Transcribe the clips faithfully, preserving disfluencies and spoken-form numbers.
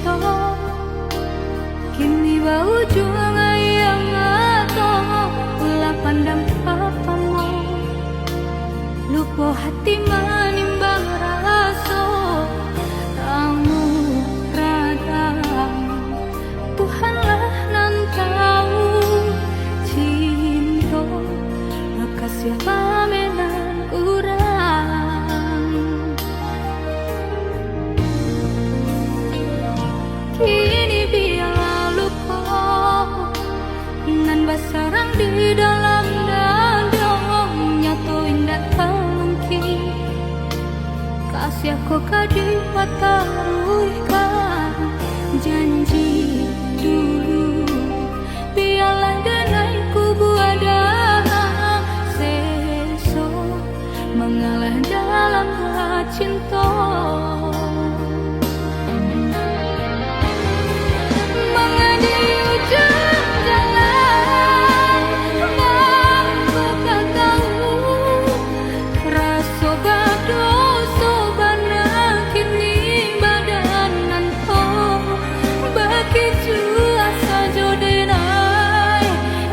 Cinto kini baujuang ayang ato, ulah pandang patamo. Lupo hati manimbang raso, tamu radang. Tuhanlah nan tahu, cinto, maka sia pamenan urang. Kini bialah luko nan basarang di dalam dado, nyato indak tamungkin. Kasiah ko ka dipataruihkan janji dulu. Bialah denai kubua dalam seso, mangalah dalam cinto. Manga di ujuang jalan, mangko ka tahu. Raso badoso bana kini badan nan ko, bakicuah sajo denai,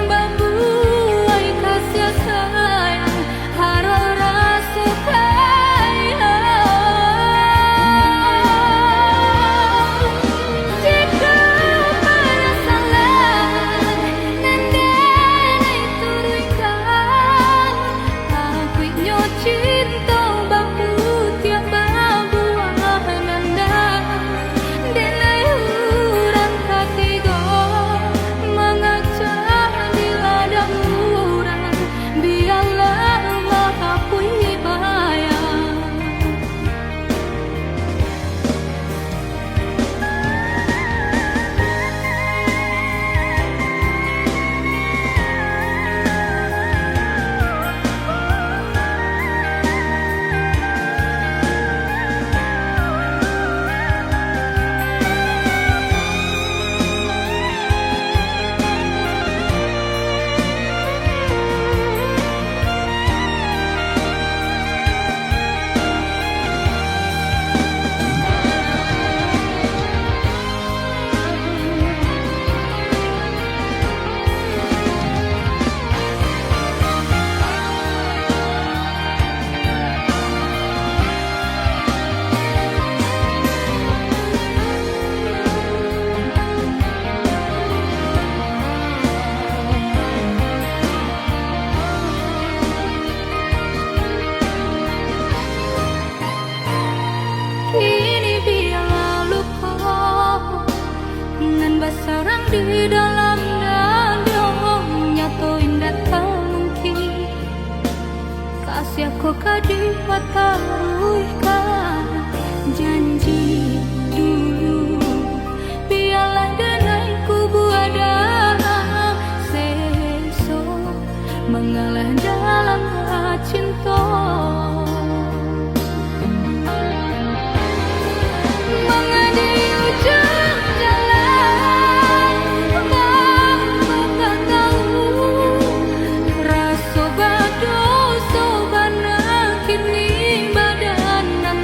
babuai kasiah sayang, harap raso kaiyo. Jikok panyasalan nan denai turuikan, takuiknyo cinto baputiah babuah nanda. Denai urang katigo mangacak di ladang urang, bialah maapuih bayang. Kini bialah luko nan basarang di dalam dado, nyato indak tamungkin. Kasiah ko ka dipataruihkan janji dulu. Bialah denai kubua dalam seso, mangalah dalam cinto. Manga di ujuang jalan, mangko ka tahu. Raso badoso bana kini badan nan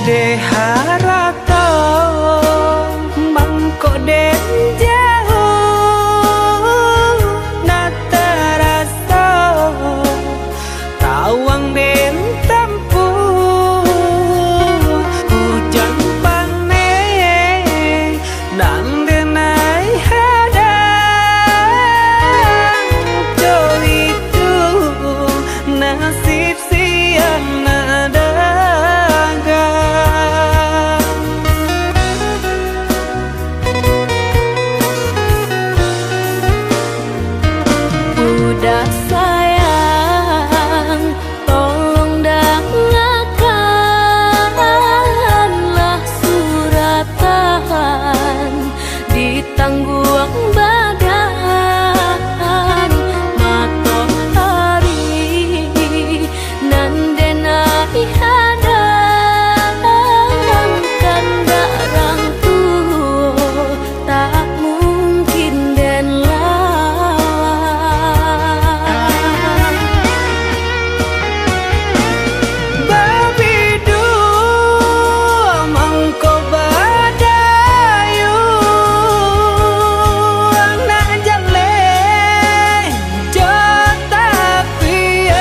Dek harato mangko den jauah, nak taraso tawang den tampuah. Ujan paneh nan den ai hadang, jo itu nasib siang nak dagang. Uda sayang, tolong dangakanlah suratan, ditangguang badan matoari. Nan den ai hadang kandak rang tuo, tak mungkin den lawan. Babiduo mangko badayuang, nak jaleh jo tapian,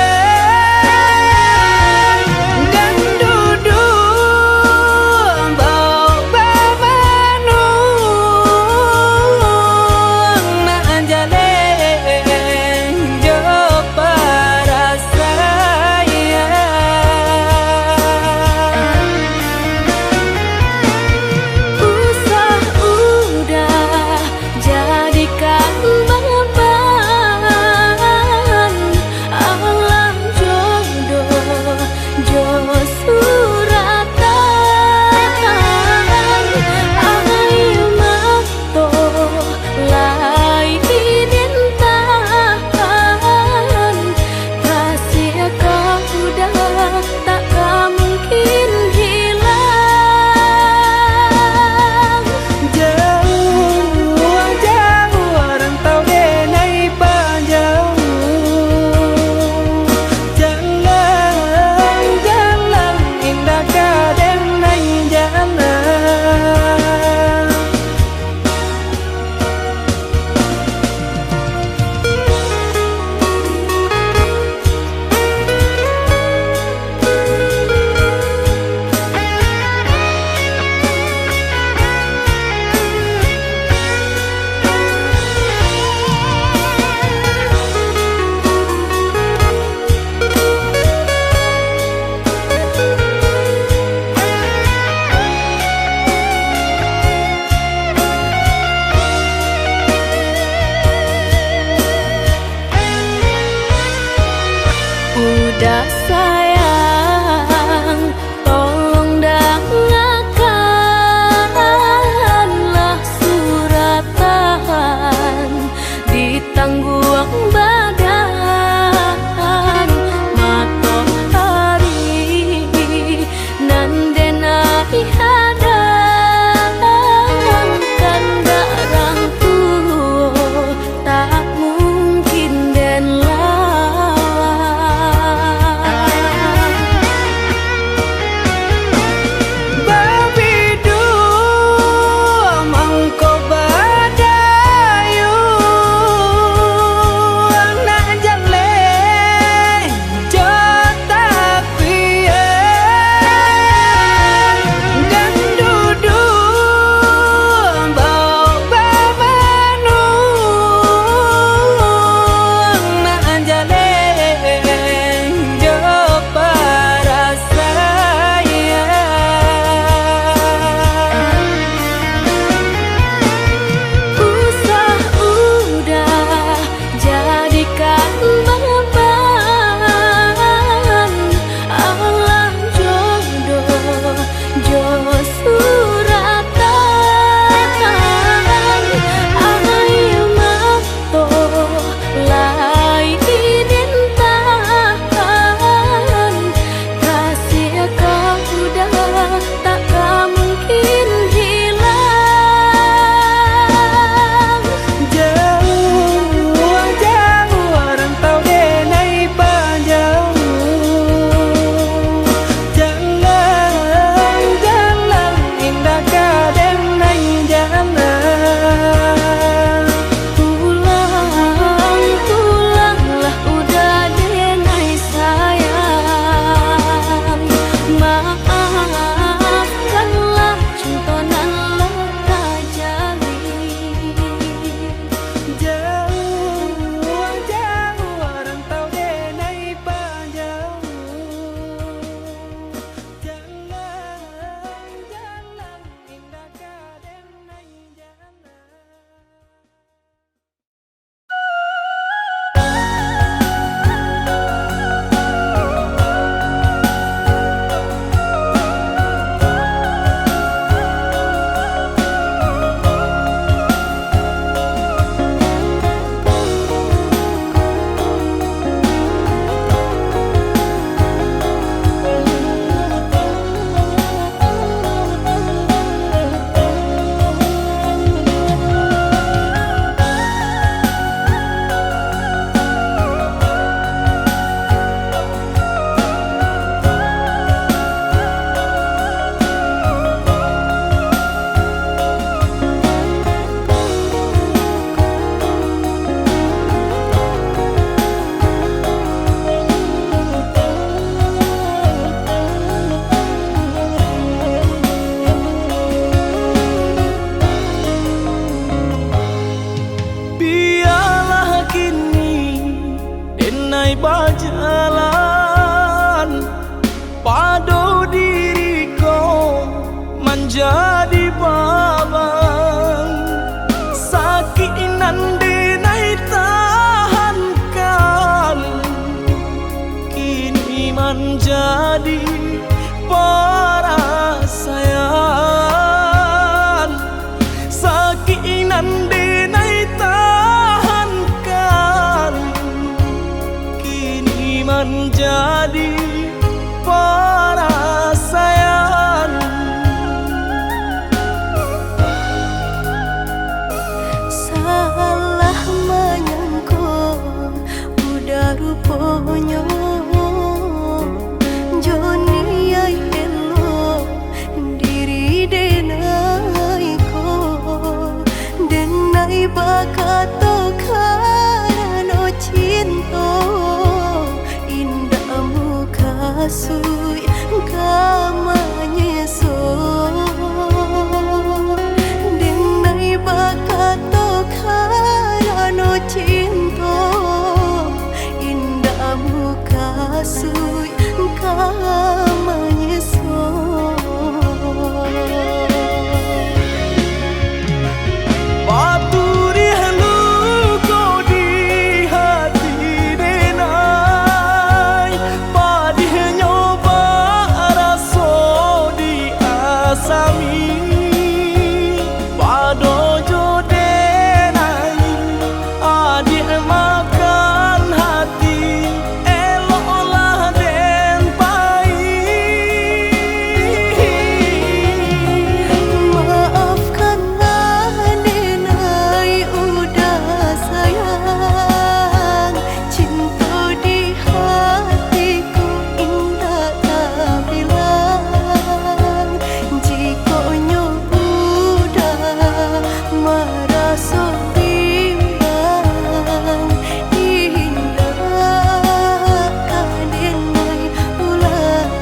dan duduak bau bamanuang, nak jaleh jo parasaian. Usah udah jadikan baban, alah jodoh jo suratan. Aia mato lai den tahan, kasih ka udah tak ka mungkin hilang. Jauah, jauah rantau den ai pajauah, jalan, jalan indak ka den ai jalan. Udah sayang, tolong dangakanlah suratan, ditangguang badan matoari. Nan den ai hadang kandak rang tuo, tak mungkin den lawan. bajalan, pado diri ko manjadi baban. Sakik nan denai tahankan, kini manjadi parasaian. Sakik nan denai tahankan, kini manjadi parasaian. Salah manyangko udah ruponyo, jo niaik elok diri denai ko. Denai bakato karano cinto, indak mukasuik ka manyeso. Denai bakato karano cinto, indak mukasuik ka manyeso. Baturiah luko di hati denai, padihnyo baraso di asami. Pado jo denai, adiak makan hati, eloklah den pai. Maafkanlah denai udah sayang, cinto di hatiku indak tabilang. Jikok nyo udah maraso bimbang, indak ka den lai ulang.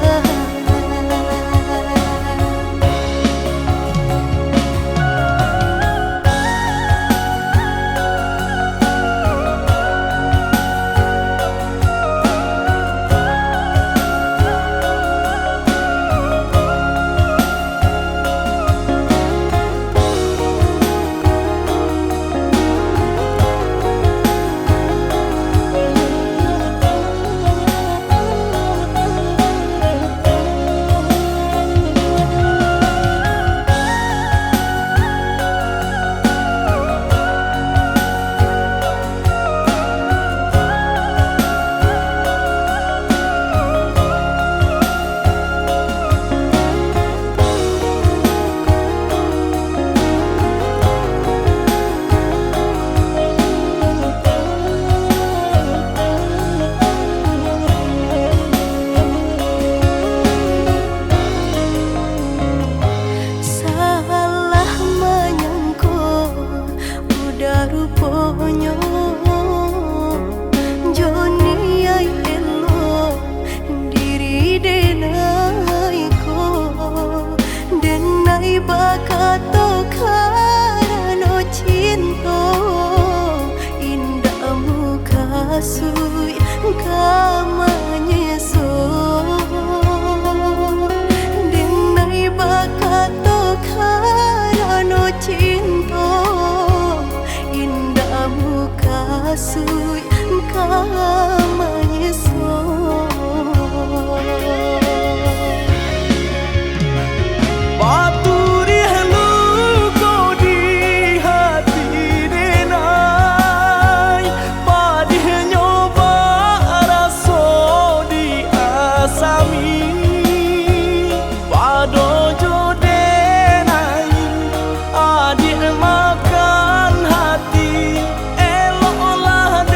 Salah manyangko udah ruponyo, jo niaik elok diri denai ko. Denai bakato karano cinto, indak mukasuik ka manyeso. Denai bakato karano cinto, indak mukasuik ka manyeso. Baturiah luko di hati denai, padihnyo baraso di asami. Pado jo denai, adiak makan hati, eloklah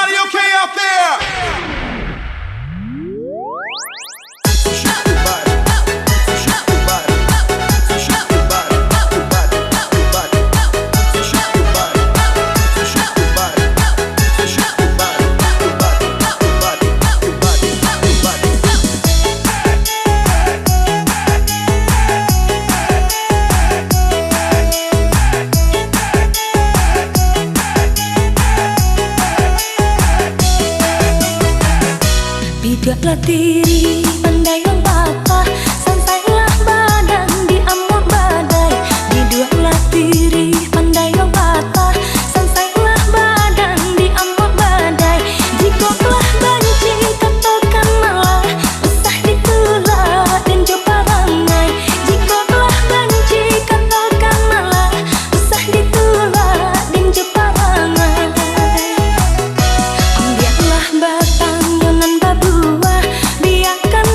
Are you okay out there? Biduaklah tiri pandai mambata, sansailah badan di amuak badai. Biduaklah tiri pandai mambata, sansailah badan di amuak badai. Jikok lah banci, katokan malah, usah ditulak den jo parangai. Jikok lah banci, katokan malah, usah ditulak den jo parangai. Ambiaklah batang jo nan babuah, biakan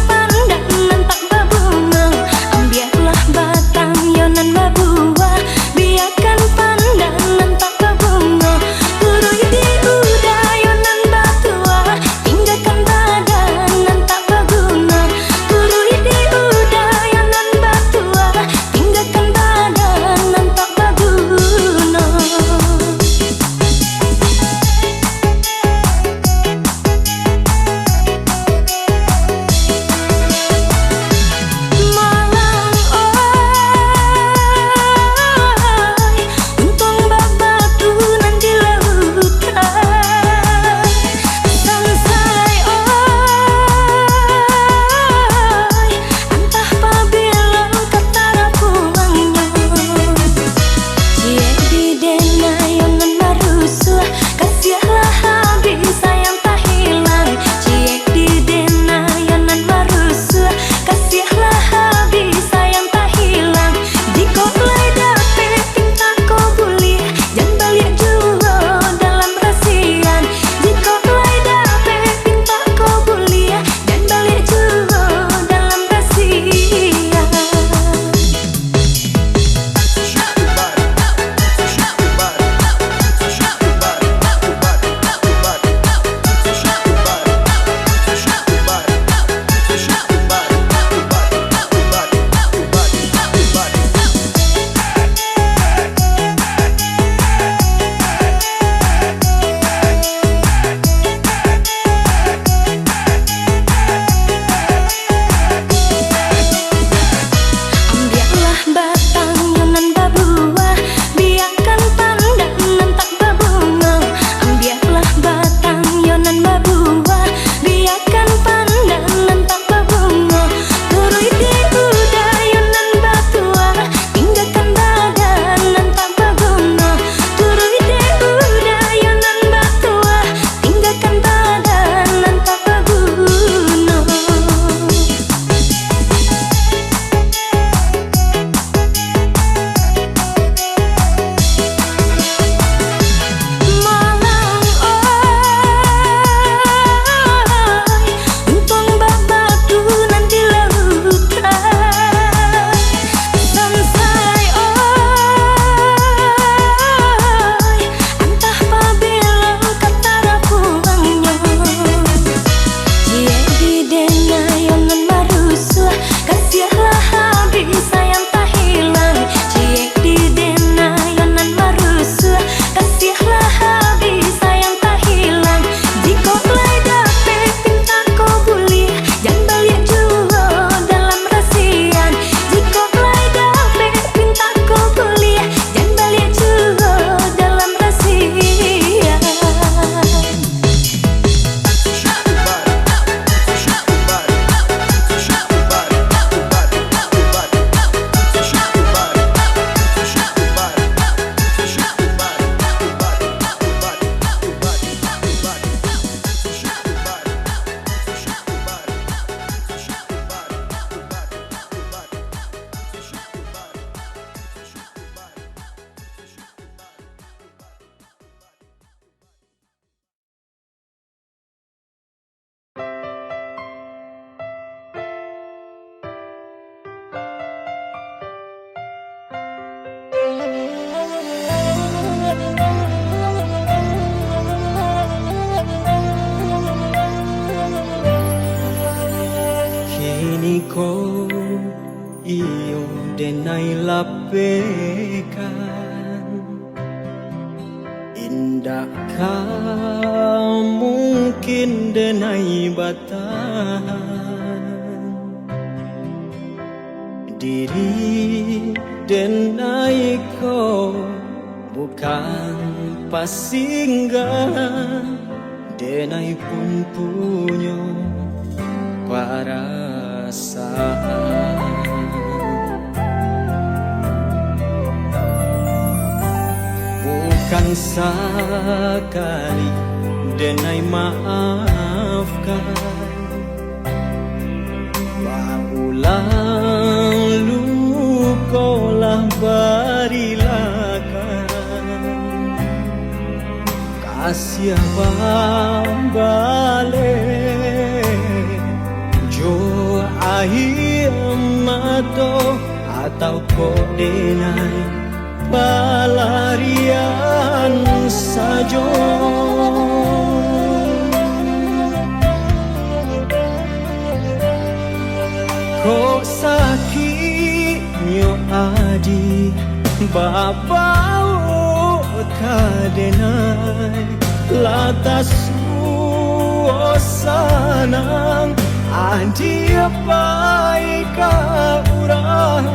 Ai lapekan, indak ka mungkin denai batahan. Diri denai ko bukan pasinggahan, denai pun punyo parasaan. Bukan sakali denai maafkan, baulang luko lah barilakan. Kasiah babaleh jo aia mato, atau kok denai palarian sajo. Kok sakiknyo adi babaok ka denai, lah tasuo sanang adi pai ka urang,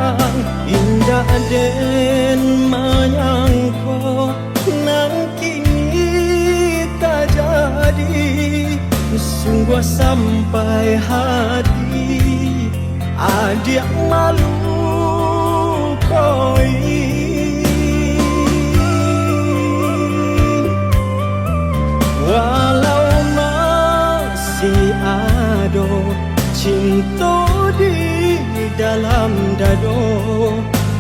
indak den manyangko nan kini tajadi, sungguah sampai hati adiak malukoi. Walau masih ado cinto di dalam dado,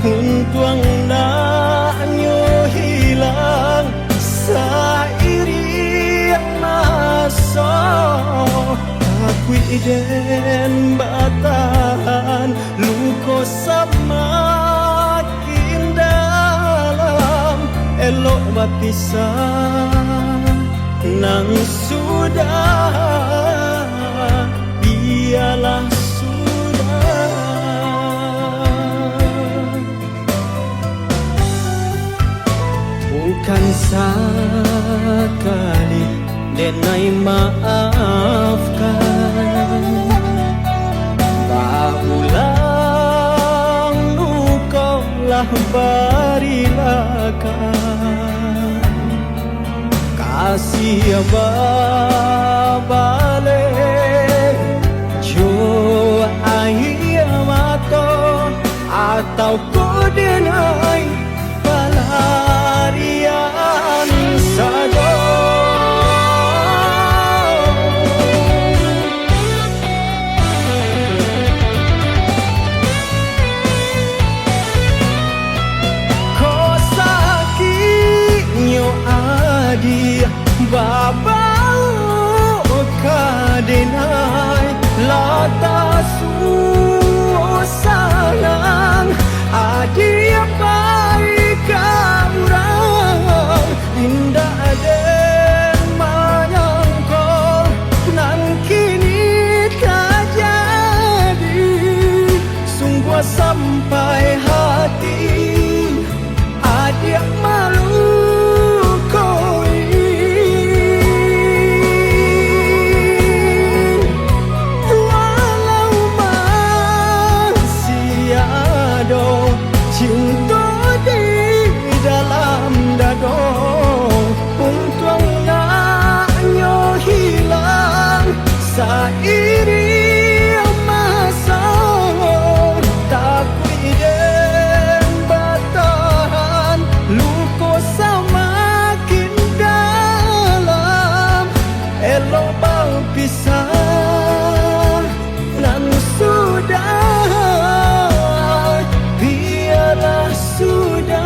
untuang ndak nyo hilang sairiang maso. Takuik den batahan, luko samakin dalam, elok bapisah nan sudah, bialah sudah. Bukan sakali denai maafkan, baulang luko lah barilakan. Kasiah babaleh jo aia mato, atau kok denai palarian sajo. Kok sakiknyo adi babaok ka denai, lah tasuo sanang adi pai ka urang. Indak den manyangko nan kini tajadi, sungguah sampai hati adiak malukoi. Walau masih ado cinto di dalam dado, untuang ndak nyo hilang sairiang maso. Takuik den batahan, luko samakin dalam, elok bapisah nan sudah, bialah sudah.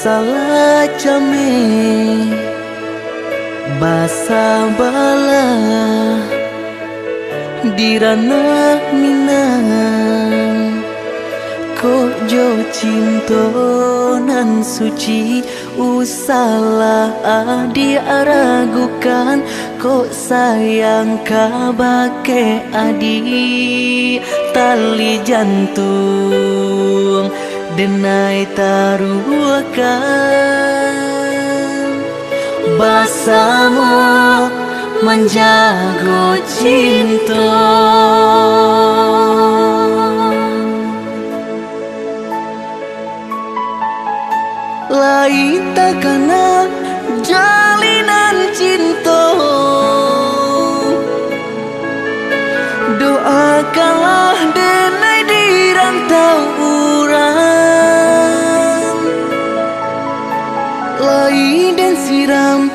Salah cameh, basabalah di ranah Minang. Kok jo cinto nan suci, usahlah adiak ragukan. Kok sayang kabake adiak, tali jantuang denai taruahkan, basamo manjago cinto. Lai takana jalinan cinto, doakanlah denai di rantau urang. Lai den siram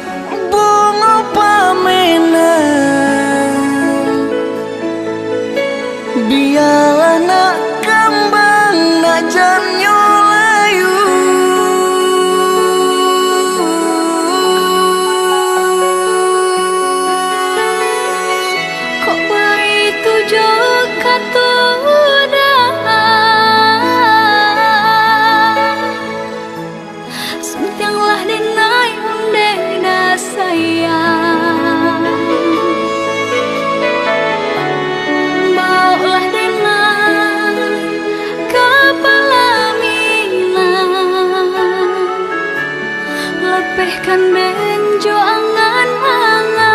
bungo pamenang, bialah nak kambang, nak jannyo layu. Kok baitu jo kato dah. Suntianglah denai undeh dah sayang. Baoklah denai ka palaminan. Lapehkan den jo angan-angan.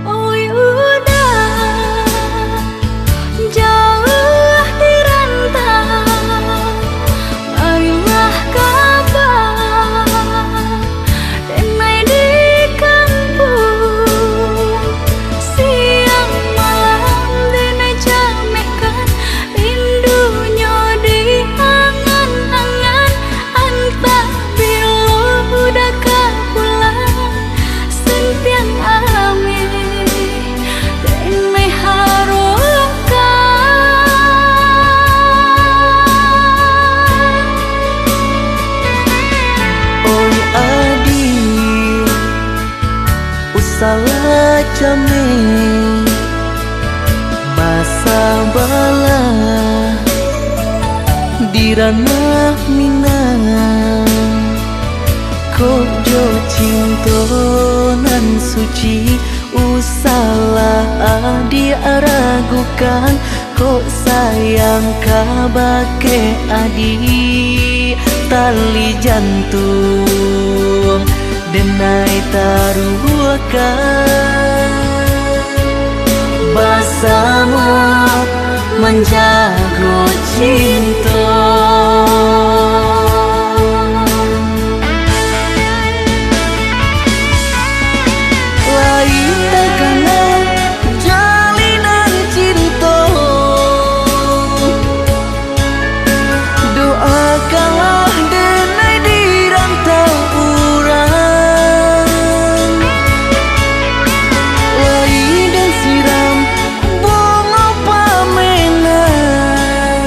Oi udah jauah di rantau, marilah kaba denai di kampuang. Siang malam denai camehkan, rindu nyo di angan-angan, antah bilo udah ka pulang. Suntiang ameh denai harokan. Oi adiak, usahlah cameh, basabalah di ranah Minang. Kok jo cinto nan suci, usahlah adiak ragukan. Kok sayang kabake adiak, tali jantuang denai taruahkan, basamo manjago cinto. Lai takana jalinan cinto, doakanlah denai di rantau urang. Lai den siram bungo pamenang,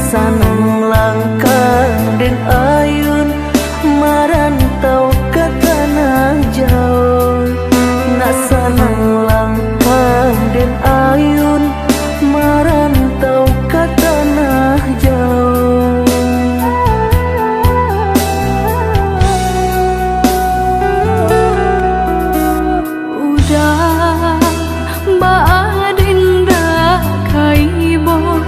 Sanang langkah den ayun, marantau ka tanah jauah. Nak sanang langkah den ayun, marantau ka tanah jauah. Udah baa den dak ka ibo,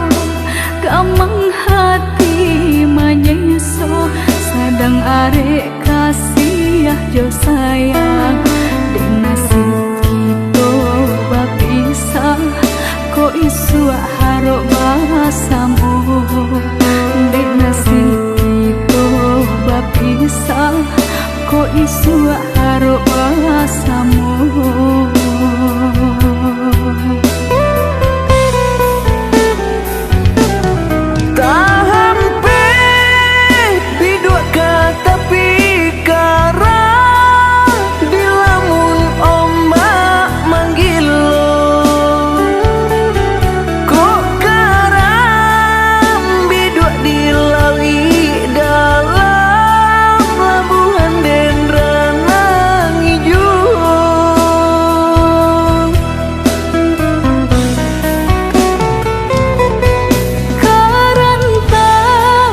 gamang hati manyeso, sadang arek kasiah jo sayang. Dek nasib kito bapisah, kok isuak harok basamo. Dek nasib kito bapisah, kok isuak harok basamo. Tahampek biduak ka tapi karang, dilamun ombak manggilo. Kok karang biduak di lauik dalam, labuhan den ranang ijo. Karantau,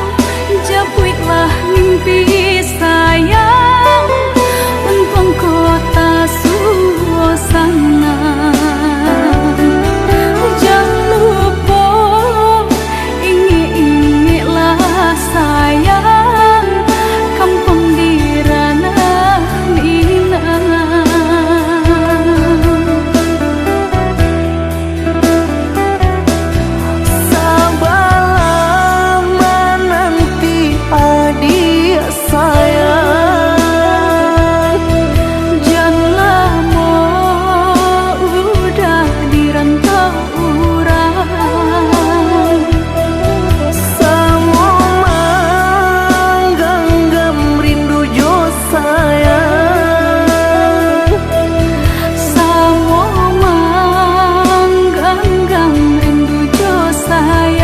japuiklah mimpi sayang, untuang kota suasana. Jan lupo ingek-ingeklah sayang, kampuang di ranah Minang. Sabalah mananti adiak sayang, jan lamo udah di rantau urang. Samo mangganggam rindu jo sayang. Samo mangganggam rindu jo sayang.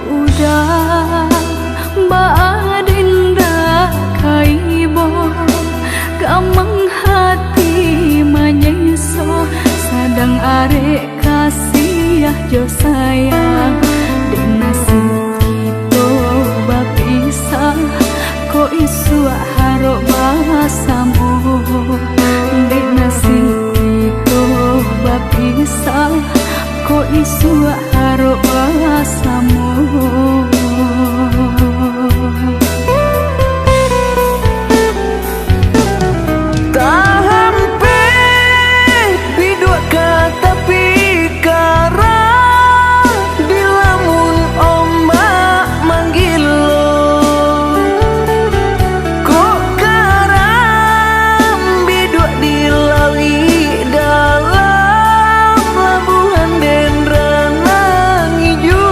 Udah baa den dak ka ibo, gamang hati manyeso, sadang arek kasiah jo sayang. Dek nasib kito bapisah, kok isuak harok basamo. Dek nasib kito bapisah, kok isuak harok basamo. Tahampek biduak ka tapi karang, dilamun ombak manggilo. Kok karang biduak di lauik dalam, labuhan den ranang ijo.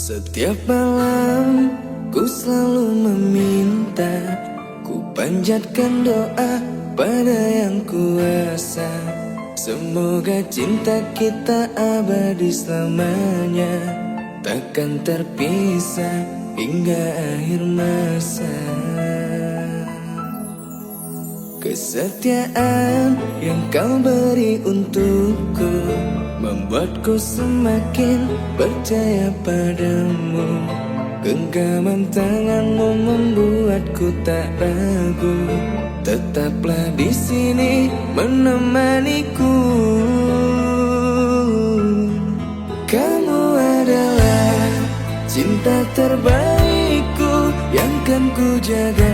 Setiap malam ku selalu meminta, ku panjatkan doa pada Yang Kuasa. Semoga cinta kita abadi selamanya, takkan terpisah hingga akhir masa. Kesetiaan yang kau beri untukku membuatku semakin percaya padamu. Genggaman tanganmu membuatku tak ragu. Tetaplah di sini menemaniku. Kamu adalah cinta terbaikku yang kan ku jaga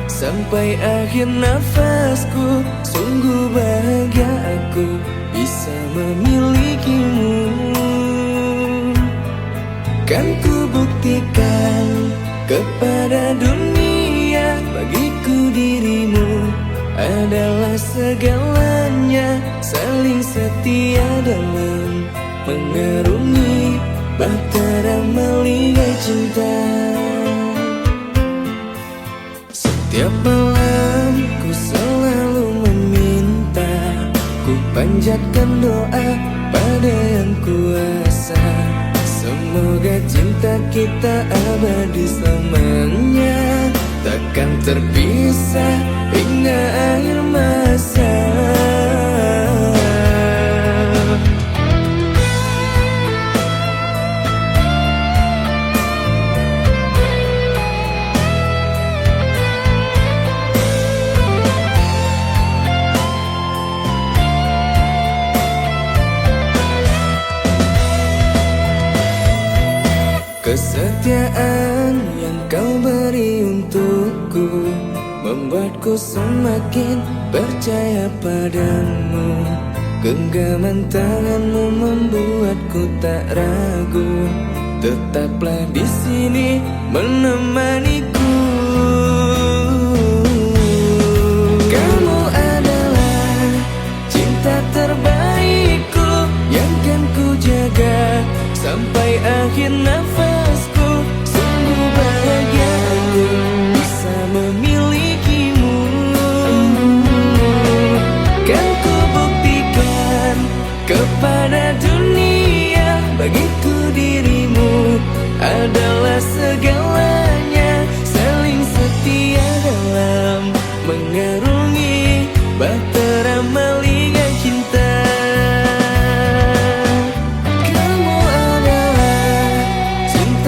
sampai akhir nafasku. Sungguh bahagia aku bisa memilikimu. Kan ku buktikan kepada dunia, bagiku dirimu adalah segalanya. Saling setia dalam mengarungi bahtera maligai cinta. Setiap malam ku selalu meminta, ku panjatkan doa pada Yang Kuasa. Semoga cinta kita abadi selamanya, takkan terpisah hingga akhir masa. Kesetiaan yang kau beri untukku membuatku semakin percaya padamu. Genggaman tanganmu membuatku tak ragu. Tetaplah di sini menemaniku. Kamu adalah cinta terbaikku yang kan ku jaga sampai akhir nafasku. Sungguh bahagia aku bisa memilikimu. Kan ku buktikan kepada dunia, bagiku dirimu adalah segalanya. Saling setia dalam mengarungi bahtera maligai cinta. Kamu adalah cinta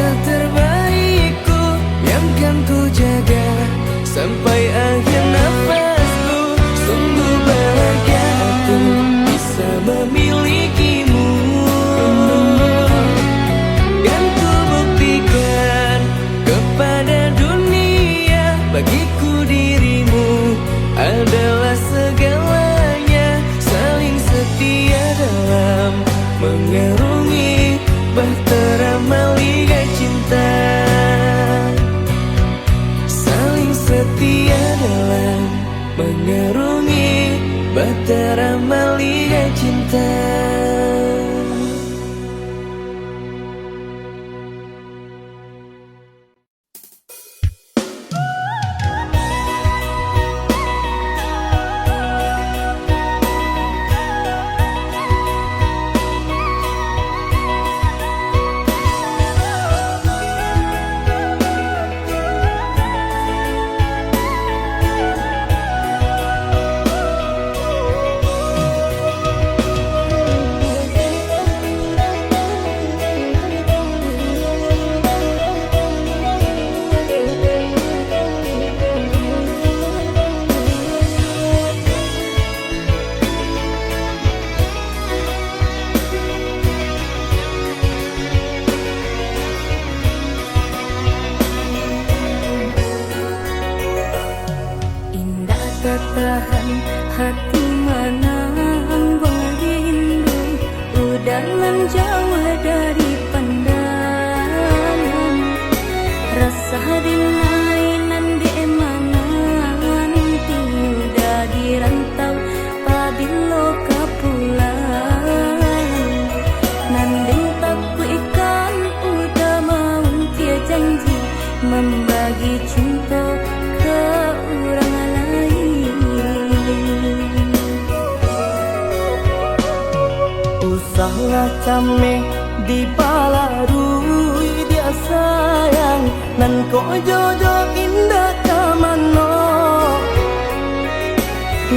Lah cameh dipalaruih diak sayang, nan kok jojo indak ka mano.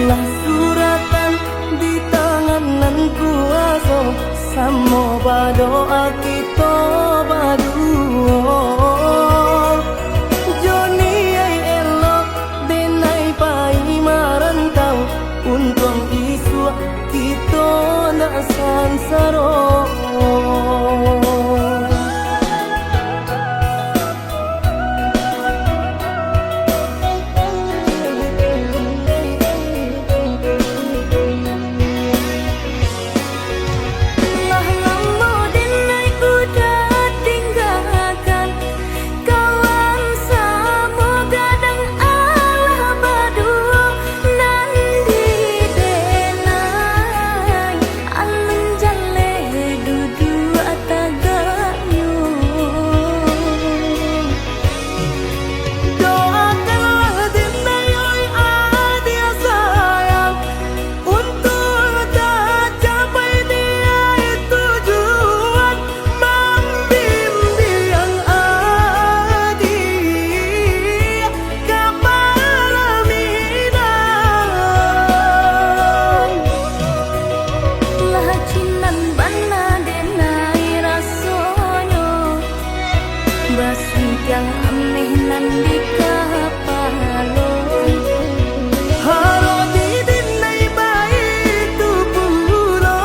Lah suratan di tangan nan kuaso, samo badoa kito baduo. Joni ai elok denai pai marantau, untuang isuak kito ndak sansaro. Lah lamo denai udah tinggakan, kawan samo gadang alah baduo, nan di denai alun jaleh duduak tagaknyo. Doakanlah denai, oi adiak sayang, untuak tacapai niaik tujuan, mambimbiang adiak ka palaminan. Lah cinan bana denai rasonyo, basuntiang ameh nan di kapalo. Harok di denai baitu pulo,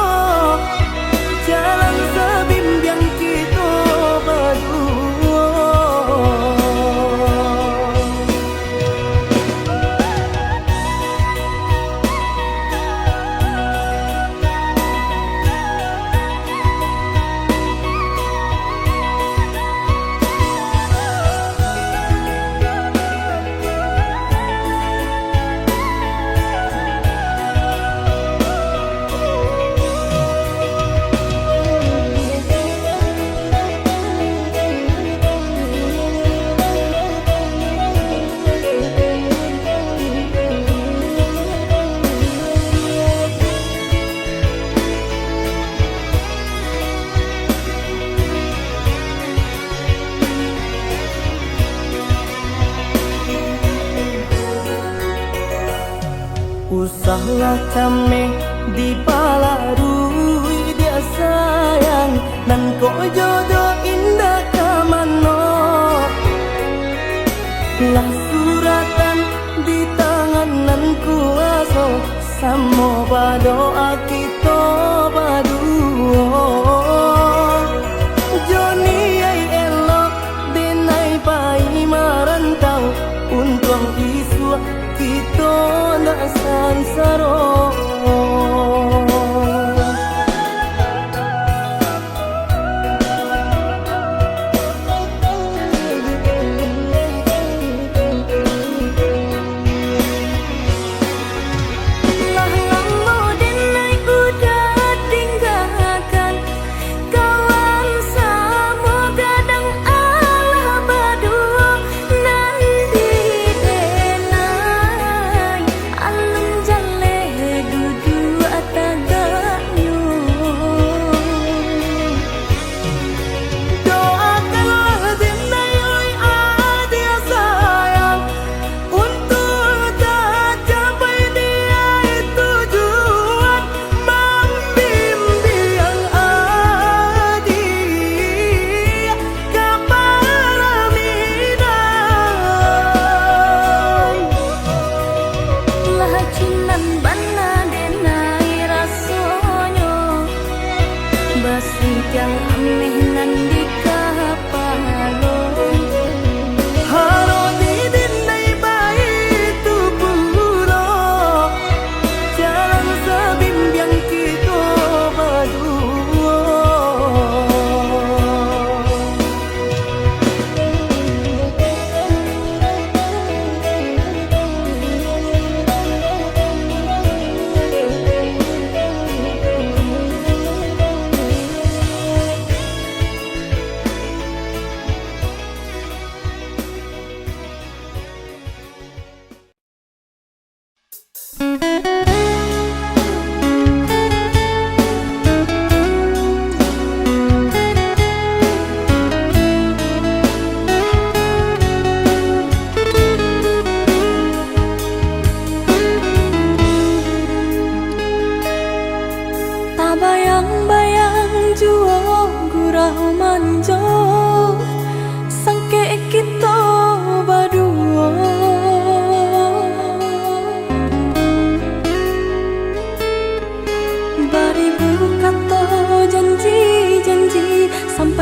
jalan sabimbiang kito baduo. Usahlah cameh dipalaruih diak sayang, nan kok jojo indak ka mano. Lah suratan di tangan nan kuaso, samo badoa kito baduo. Joni ai elok denai pai marantau, untuang isuak kito ndak sansaro. Lah lamo denai udah tinggakan, kawan samo gadang alah baduo, nan di denai alun jaleh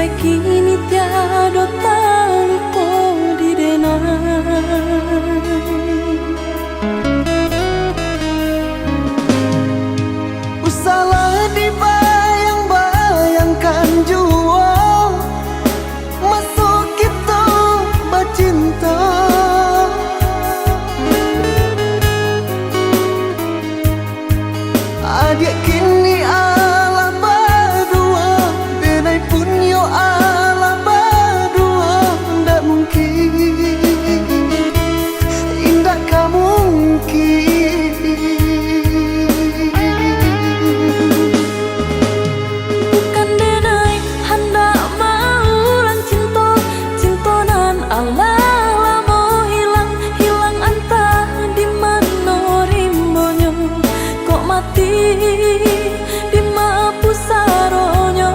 Kini tiado taluko di denai. Usahlah dibayang-bayangkan juo, maso kito bacinto. Adiak kini alah baduo, denai pun yo alah baduo, ndak mungkin, indak ka mungkin. Bukan denai handak maulang cinto, cinto nan alah lamo hilang, hilang antah di mano rimbonyo, kok mati di ma pusaronyo.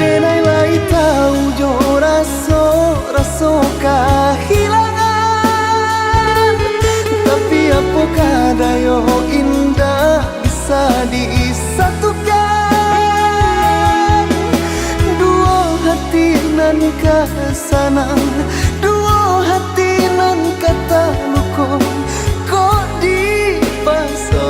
Denai lai tau jo raso, raso kahilangan, tapi apo ka dayo, indak bisa disatukan. Duo hati nan ka sanang, duo hati nan ka taluko, kok dipaso.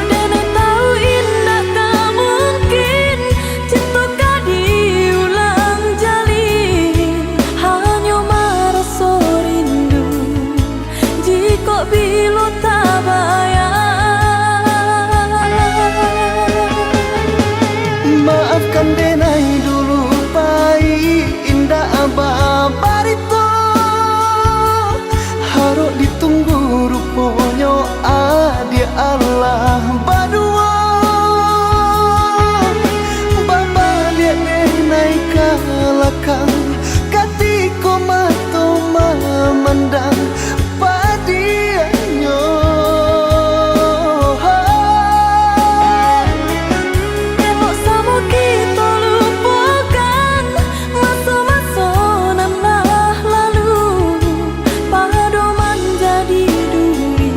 Denai tau indak ka mungkin, cinto ka diulang jalin, hanyo maraso rindu jikok bilo tabayang. Maafkan denai dulu pai, indak babarito. Harok ditunggu ruponyo adiak alah baduo. Babaliak denai ka lakang, katiko mato mamandang padiahnyo. Elok samo kito lupokan maso-maso nan lah lalu, pado manjadi duri.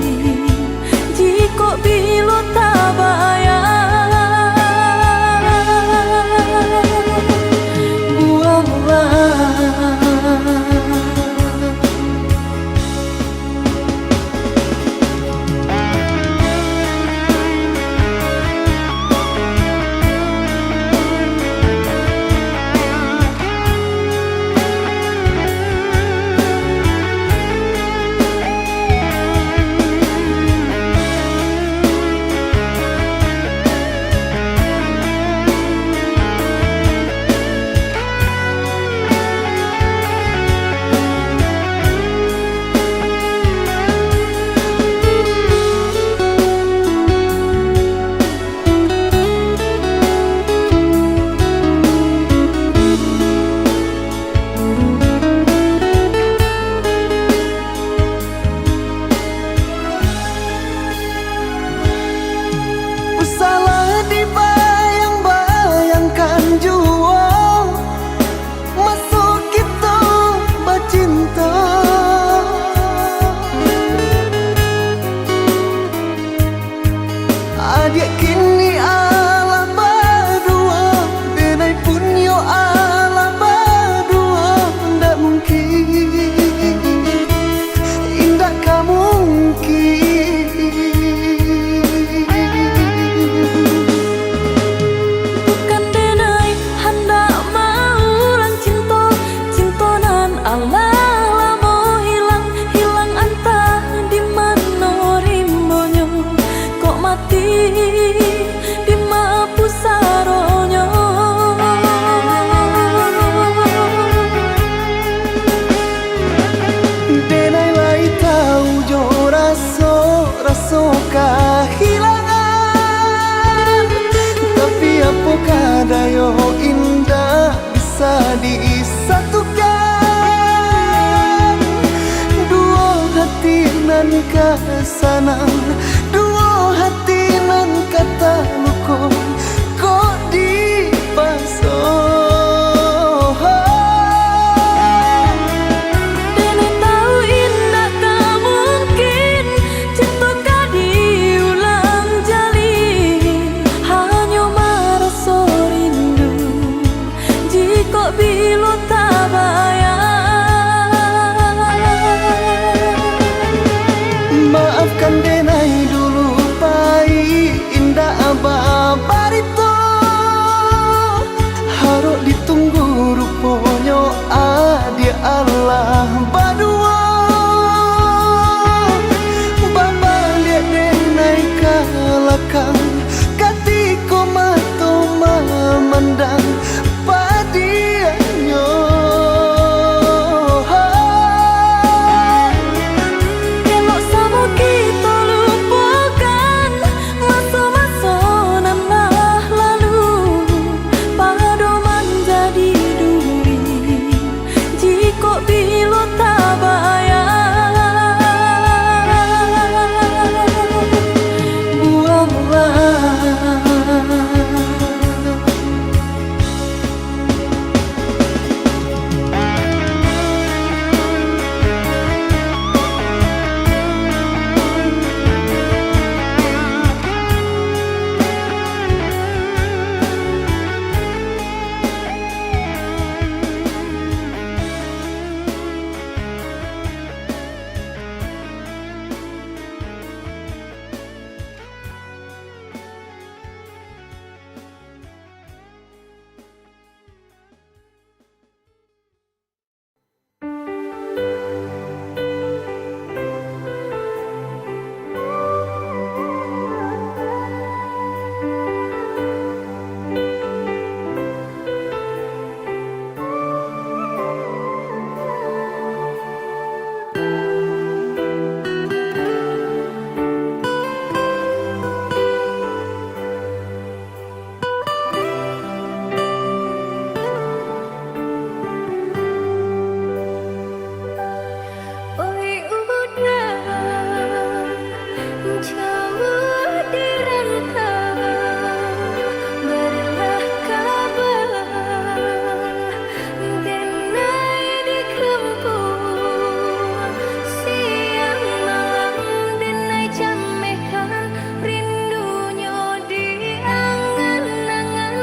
Jikok bilo tabayang, buanglah. Usahlah dibayang-bayangkan juo, maso kito bacinto. Adiak kini alah baduo, denai pun yo alah baduo, ndak mungkin, indak ka mungkin. Bukan denai handak maulang cinto, cinto nan alah lamo hilang, hilang antah di mano rimbonyo, kok mati di ma pusaronyo. Denai lai tau jo raso, raso kahilangan, tapi apo ka dayo, indak bisa disatukan. Duo hati nan ka sanang, duo hati nan ka taluko, kok dipaso. Denai tau indak ka mungkin. Denai dulu pai indak babarito, harok ditunggu ruponyo adiak alah baduo. Babaliak denai ka lakang, katiko mato mamandang padiahnyo. Elok samo kito lupokan maso-maso nan lah lalu, pado manjadi duri jikok bilo tabayang. Buang-buang. Oi udang, jauah di rantau, barilah kabar. Denai di kampuang, siang malam denai jamehkan, rindu nyo di angan-angan,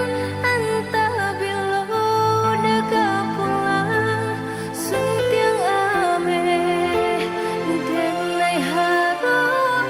antah bilo deka pulang, suntiang ameh denai harapkan.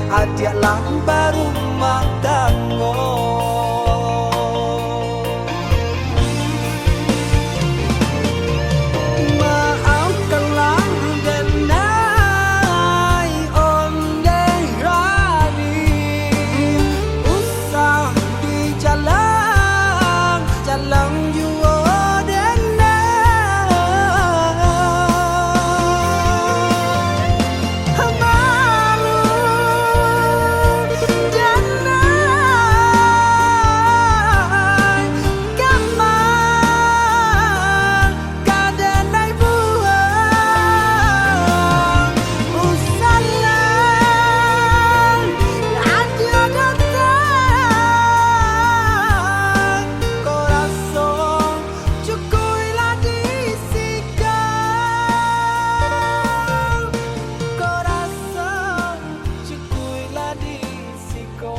Adiak lah barumah tanggo. Maafkanlah denai ondeh rari, usah dijalang-jalang juo denai. Malu denai, kama ka denai buang, usahlah adia datang, ko raso cukuiklah di siko, ko raso cukuiklah di siko.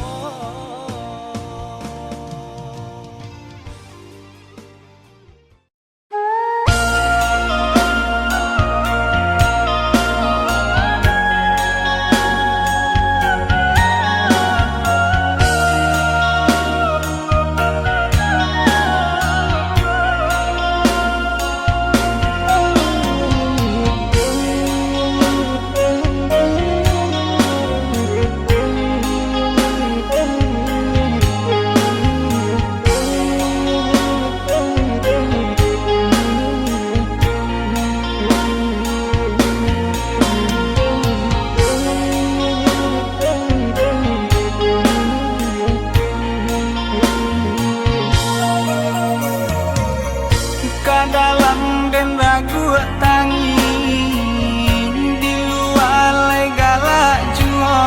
Ka dalam den raguak tangih, di lua lai galak juo,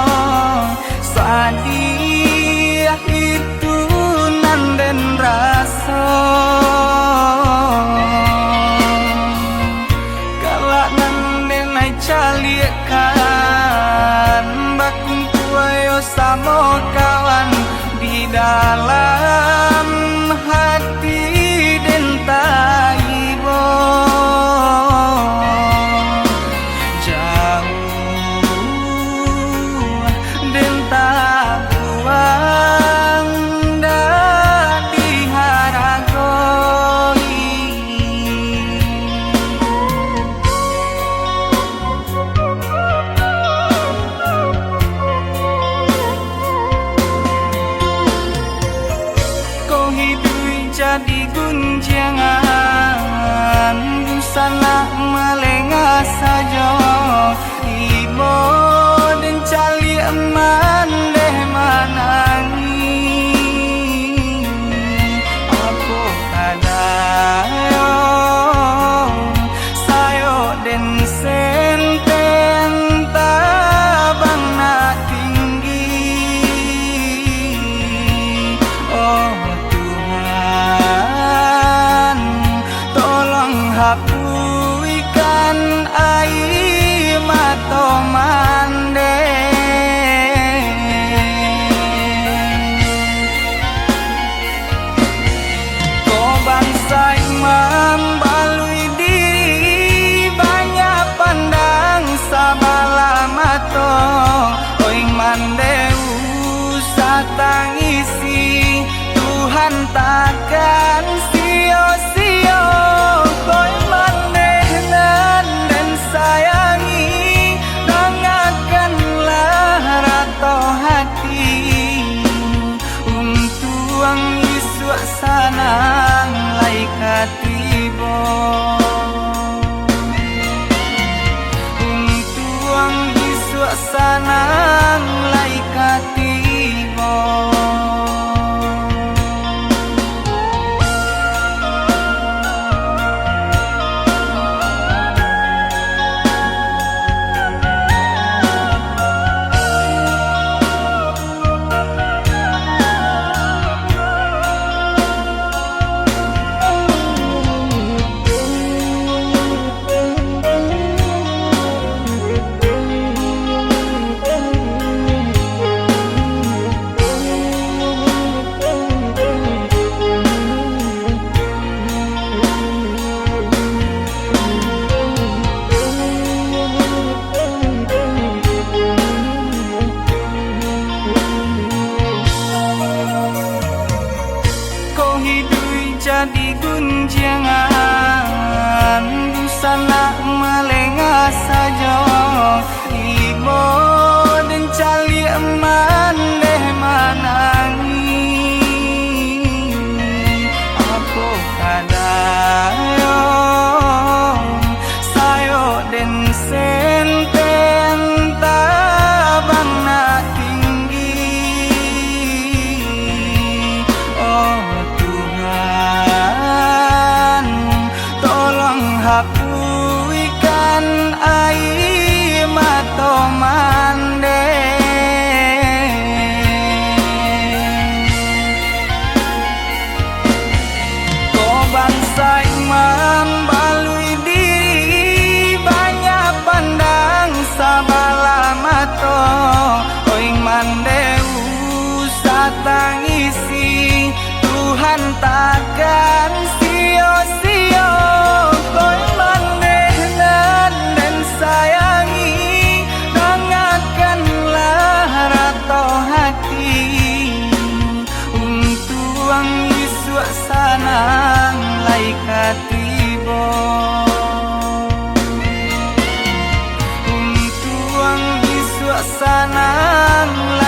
sadiah itu nan den raso. Galak nan den ai caliakkan, bakumpua yo samo kawan di dalam hati den taibo. Jauah den tabuang, dak diharagoi. Ko hiduik jadi gunjiangan, dunsanak malengah sajo. Ibo den caliak mandeh manangih. Apo kadayo sayok den senten tabang nak tinggi. Oh Tuhan, tolong hapuihkan aia mato mandeh. Ko bansaik mambaluik diri, banyak pandang sabalah mato. Oi mandeh usah tangisi, Tuhan takkan sio-sio. Oi mandeh nan den sayangi, dangakanlah rato hati. Untuang isuak sanang lai ka tibo. Untuang isuak sanang lai ka tibo. Sanang